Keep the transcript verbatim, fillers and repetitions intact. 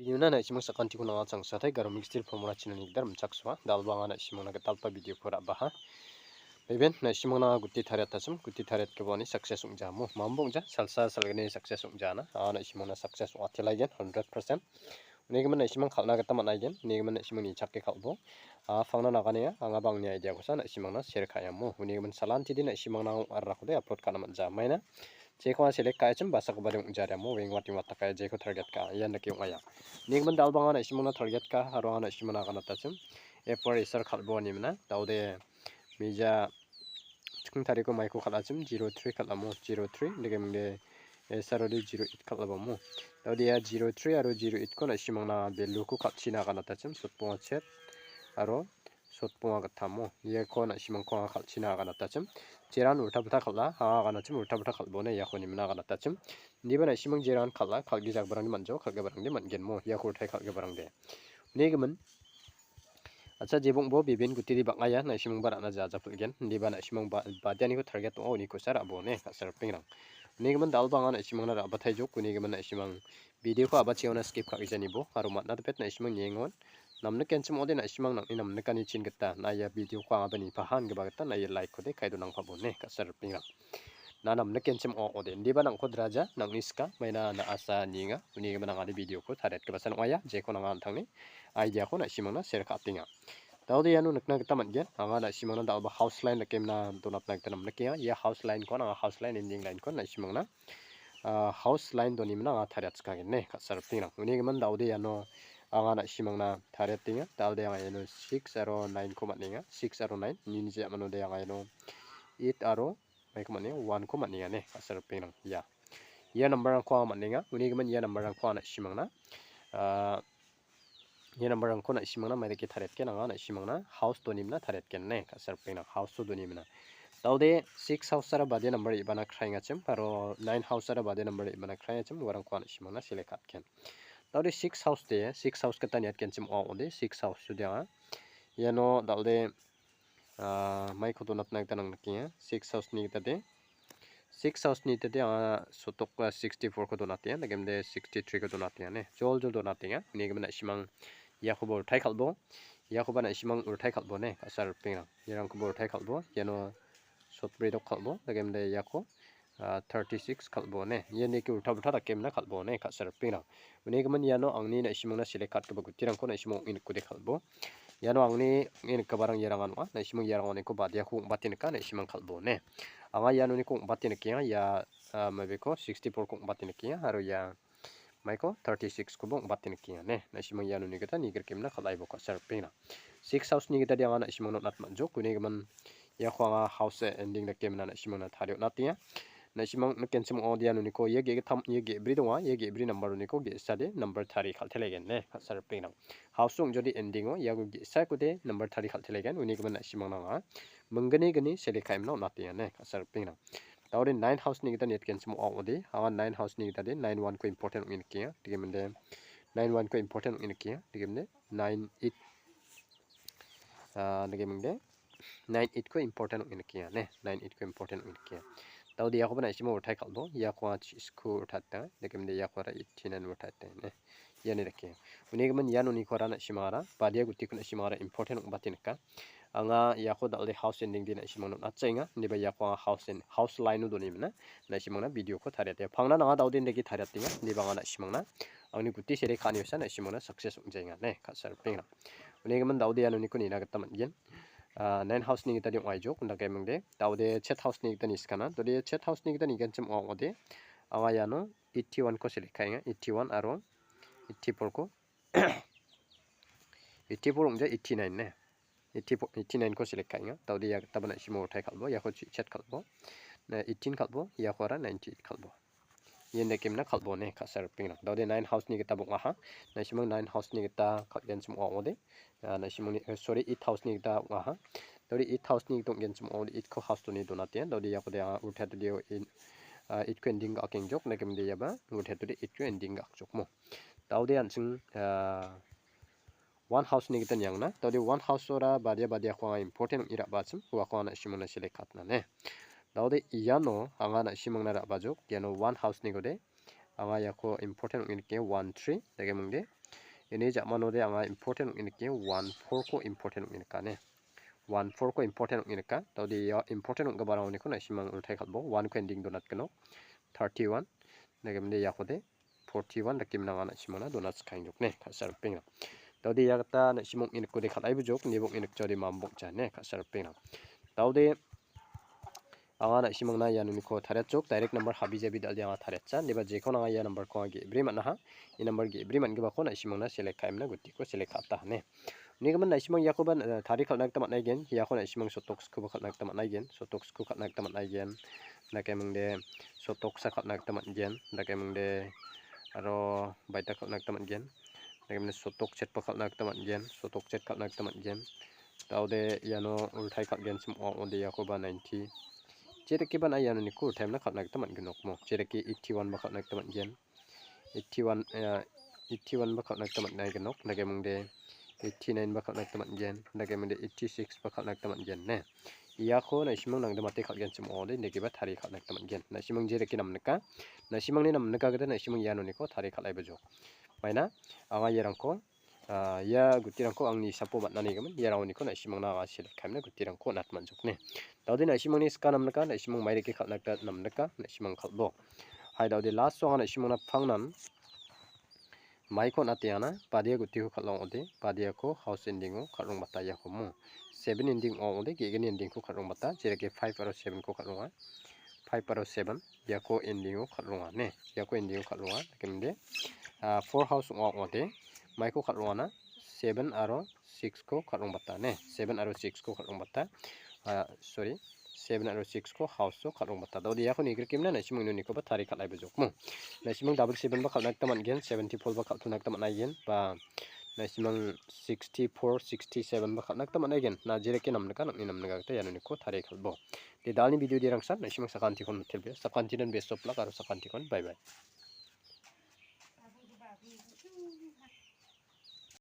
Iuna na·simang sakantiko nanga changsatai garo mixture formula chinani gita rimchaksoa. Dalba anga na·simangna gitalpa video-ko ra·baha. Beben na·simangna guti tariatachim, guti tariatgipani success ong·jamo. Mambo ong·ja, salsa salgni success ong·jana. Anga na·simangna success ong·atelaigen, hundred percent. Unigimin na·simang kal·na gita man·aigen. Unigimin na·simang nichake kal·bo. A, pangna naganenga, angaba angni idea-kosa na·simangna share ka·amo. Unigimin salantidi na·simangna ong·arrakode upload ka·na man·ja. Maina jeko anga select ka·achim, basakobade ong·jariamo, weng wating watakaia jeko target ka·a, ian dake ong·aia. Unigimin dalba anga na·simangna target ka, aro anga na·simangna aganatachim. F R S R kal·bo ine mina, daode mija chiking tariko maiko kal·achim, zero three kal·amo, zero three, dake mingde S R ode zero eight kal·abamo. Daode ia zero three aro zero eight-ko na·simangna value-ko kal·china aganatachim, sotbonga chet, aro sotbonga gittamo. Iako na·simangko anga kal·china aganatachim. Jeran ulta bita kal·a, anga aganachim ulta bita kal·bone iako nimina aganatachim. Indiba na·simang jeran kal·a, kal·gijagiparangde man·jo, kal·giparangde man·genmo, iako ultai kal·giparangde. Unigimin, acha jebongbo bibin gutiri bang·aia, na·simangba ra·na jajapilgen. Indiba na·simang ba-, badianiko target ong·a, unikosa ra·bone, ka·sa ripengrang. Unigimin dalba anga na·simangna ra·bataijok, unigimin na·simang video-ko a·bachiona skip ka·gijanibo, aro matna dipet na·simang niengon. Namnikenchim ong·ode na·simang nang·ni namnikani chin gita, na ia video-ko angaba nipaha ingipa gita na ia like-kode kae donangpabone, ka·sa ripengrang. Na namnikenchim ong·ode, indiba nang·ko draja, nang·ni sika, maina na asa nienga, unigimin nangani video-ko tariatgipasa ong·aia, jeko nanga an·tangni idea-ko na·simangna share ka·atenga. Daode iano nikna gita man·gen, anga na·simangna dal·ba house line dakemna donatna gita namnikenga. Ia house line-ko anga house line ending line-ko na·simangna, ah, house line donimina anga tariatskagene, ka·sa ripengrang. Unigimin daode iano anga na·simangna tariatenga. Daode anga iano six aro nine-ko man·enga. Six aro nine, nini je·amanode anga iano eight aro maiko man·enga, one-ko man·enga ne, ka·sa ripengrang. Ia. Ia number-rangko anga man·enga. Unigimin ia number-rangko anga na·simangna, ah, ia number-rangko na·simangna maidake tariatgen anga na·simangna house donimina tariatgen ne, ka·sa ripengrang, house-o donimina. Daode six house-ara bade number re·bana kraengachim, aro nine house-ara bade number re·bana kraengachim, uarangko anga na·simangna select ka·atgen. Daode six house de, six house gita niatgenchim ong·a ong·ode, six house-ode anga. Iano daode ah, maiko donatna gita nang·nikenga. Six house-ni gita de. Six house-ni gita de, anga sotok, ah, sixty-four-ko donatenga, dakemde sixty-three-ko donatenga ne. Jol jol donatenga. Unigimin na·simang iakoba ultai kal·bo. Iakoba na·simang ultai kal·bo ne, ka·sa ripengrang. Iarangkoba ultai kal·bo. Iano sotbri dok kal·bo. Dakemde iako ah, thirty-six kal·bo ne. Ianiki ulta bulta dakemna kal·bo ne, ka·sa ripengrang. Unigimin iano angni na·simangna select ka·atgipa gutirangko na·simang ong·e nikode kal·bo. Iano angni ong·e nikgiparang iarangan ong·a. Na·simang iaranganiko badiako ong·bate nika, na·simang kal·bo ne. Anga ianoniko ong·bate nikenga, ia, ah, mabeko sixty-four-ko ong·bate nikenga, aro ia maiko thirty-six-koba ong·bate nikenga ne. Na·simang ianoni gita nigrikemna kal·aibo ka·sa ripengrang. Six house-ni gita de anga na·simangna on·at man·jok. Unigimin iako anga house ending dake mina na·simangna tarie on·atenga. Na·simang nikenchim ong·ode ianoniko ia ge·gittam, ia ge·bri donga. Ia ge·bri number-oniko ge·sade number tarie kal·telegen ne, ka·sa ripengrang. House ong·jode ending-o iako ge·sakode number tarie kal·telegen. Unigimin na·simangna anga minggni gni select ka·emna on·atenga ne, ka·sa ripengrang. Daode nine house-ni gita niatgenchim ong·a ong·ode. Anga nine house-ni gita de nine one-ko important ong·e nikenga. Dakemde nine one-ko important ong·e nikenga. Dakemde nine eight, ah, dakemde nine eight-ko important ong·e nikenga ne. Nine eight-ko important ong·e nikenga. Daode iakoba na·simang ultai kal·bo. Iako anga chi-, sku ultatenga. Dakemde iako aro eighty-nine ultatenga ne. Iani dake. Unigimin ianoniko ra na·simangara, badia gutiko na·simangara important ong·bate nika. Anga iako dal·de house ending de na·simangna on·atjaenga. Indiba iako anga house en-, house line-o donimina. Na·simangna video-ko tariate. Pangna nanga daode indake tariatenga. Indiba anga na·simangna angni guti sere ka·aniosa na·simangna success ong·jaenga ne, ka·sa ripengrang. Unigimin daode ianoniko nina gita man·gen. Ah, nine house-ni gita de ong·aijok, indake mingde. Daode chet house-ni gita niskana. Daode chet house-ni gita nigenchim ong·a ong·ode. Anga iano eighty-one-ko select ka·enga, eighty-one aro eighty-four-ko, eighty-four ong·ja, eighty-nine ne. Eighty-four, eighty-nine-ko select ka·enga. Daode ia gitaba na·simo ultai kal·bo, iako chi-, chet kal·bo. Na eighteen kal·bo, iako ara ninety-eight kal·bo. Ian dakemna kal·bo ne, ka·sa ripengrang. Daode nine house-ni gitaba ong·aha. Na·simang nine house-ni gita kal·genchim ong·a ong·ode. Ah, na·simangni, eh, sorry, eight house-ni gita ong·aha. Daode eight house-ni gita ong·genchim ong·ode, eight-ko house-oni donatenga. Daode iakode anga ultatedio in, ah, eight-ko ending ga·akengjok, dakemde iaba ultatedio eight-ko ending ga·akjokmo. Daode an·ching, ah, one house-ni gita niangna. Daode one house-ora badia badiako anga important ong·e ra·bachim, uako anga na·simangna select ka·atna ne. Daode iano anga na·simangna ra·bajok, iano one house-ni gode. Anga iako important ong·e nikenga, one three, dake mingde. Ini ja·manode anga important ong·e nike, one four-ko important ong·e nikane. One four-ko important ong·e nika. Daode ia important ong·giparangko na·simang ultai kal·bo. One-ko ending donatgenok. Thirty-one. Nagemde iakode forty-one dake minang na·simangna donat skang jokne. Ka·sa ripeng. Daode ia gita na·simang ong·e nikode kal·aibo jok, nebo ong·e nikjode mambok jane. Ka·sa ripeng. Daode anga na·simangna ia noniko tariatjok, direct number habi jabi dal·de anga tariatsa. Deba jekon anga ia number-ko anga ge·bri man·aha. Ia number ge·bri man·gipako na·simangna select ka·emna gutiko select ka·ata ine. Unigimin na·simang iakoba, eh, tari kal·na gita man·aigen. Iako na·simang sotokskoba kal·na gita man·aigen. Sotoksko kal·na gita man·aigen. Dake mingde sotoksa kal·na gita man·gen. Dake mingde aro baita kal·na gita man·gen. Dake mingde sotokchetba kal·na gita man·gen. Sotokchet kal·na gita man·gen. Daode iano ultai kal·genchim ong·a, ong·ode iakoba ninety. Jedakeba na iano niko ultaimna kal·na gita man·gen nokmo. Jedake eighty-one ba kal·na gita man·gen. Eighty-one, eh, eighty-one ba kal·na gita man·gen nok. Dake mingde eighty-nine ba kal·na gita man·gen. Dake mingde eighty-six ba kal·na gita man·gen ne. Iako na·simang nangde mate kal·genchim ong·ode, indakeba tarie kal·na gita man·gen. Na·simang jedake namnika. Na·simangni namnika gita na·simang ia noniko tarie kal·aiba jok. Maina anga iarangko, ah, ia gutirangko angni hisapo man·anigimin, iarangko na·simangna anga select ka·emna gutirangko on·atna man·jokne. Daode na·simangni sika namnika, na·simang mairike kal·na gita namnika, na·simang kal·bo. Hai daode last-o anga na·simangna pangnan maiko on·atengana, badia gutiko kal·ong ong·ode, badiako house ending-o kal·rongbata iako mo. Seven ending ong·ode, ge·gni ending-ko kal·rongbata, jereke five aro seven-ko kal·ronga. Five aro seven, iako ending-o kal·ronga ne. Iako ending-o kal·ronga, dake mingde, ah, four house ong·a ong·ode, maiko kal·rongana, seven aro six-ko kal·rongbata ne. Seven aro six-ko kal·rongbata. Ah, sorry. Seven aro six-ko house-o kal·rongbata. Daode iako nigrikemna na·simang nonikoba tarie kal·aiba jokmo. Na·simang double seven ba kal·na gita man·gen, seventy-four ba kal·tona gita man·aigen, ba na·simang sixty-four, sixty-seven ba kal·na gita man·aigen. Na jereke namnika, nang·ni namnika gita ia noniko tarie kal·bo. De dalni video de rangsan, na·simang sakantikon mitelbea. Sakantinan best of luck aro sakantikon. Bye bye.